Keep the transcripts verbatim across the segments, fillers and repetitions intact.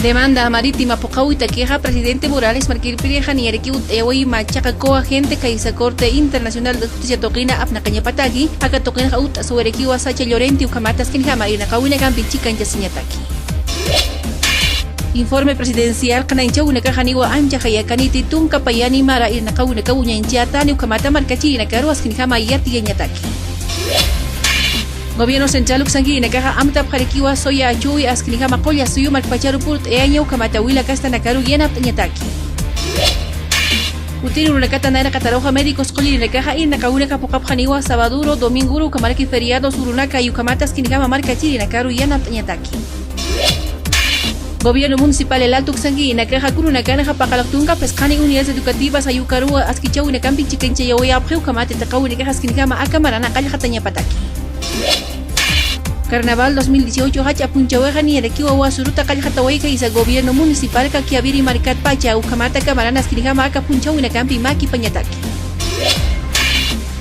Demanda marítima phuqhawitakixa presidente Morales markirpirixa niyarakiw ut'ayawayi machaqa COA gente kaysa Corte Internacional de Justicia tuqina apnaqañapataki, aka tuqinxa ut'asawayarakiwa sacha Llorente ukhamat askinjama irnaqawinakampi chikanchasiñataki. Informe presidencial qhananchawinakaxa niwa ancha jayakaniti tunka payani mara irnaqawinakaw uñañchätani ukhamata markachirinakaru askinjama yatiyañataki. Gobierno central uksankirinakaxa amtapxarakiwa soya achuwi askinjama qulla suyu markpacharu purt'ayaña ukhamata wila kastanakaru yanapt'añataki. Utir urunakata nayraqataruxa médicos qullirinakaxa irnaqawinaka phuqhapxaniwa sabaduru dominguru ukhamaraki feriados urunaka ukhamata askinjama markachirinakaru yanapt'añataki. Gobierno municipal El Alto uksankirinakaxa kurunakanxa paqallaq tunka phisqani unidades educativas ayukaruwa askichawinakampi chikanchayawayapxi ukhamata taqawinakaxa askinjama aka marana qallqatañapataki. Carnaval dos mil dieciocho jach'a p'unchhawixa niyarakiwa wasuruta qallqatawayka isa gobierno municipal Caquiaviri markatpacha ukhamata aka marana askinjama aka p'unchhawinakampi makipañataki.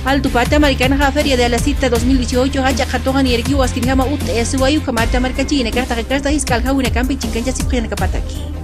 Altupata markanxa Feria de la Cita dos mil dieciocho jach'a qhatuxa niyarakiwa askinjama ut'ayasiwayi ukhamata markachirinakax taqi kasta jisq'alxawinakampi chikanchasipxinakapataki.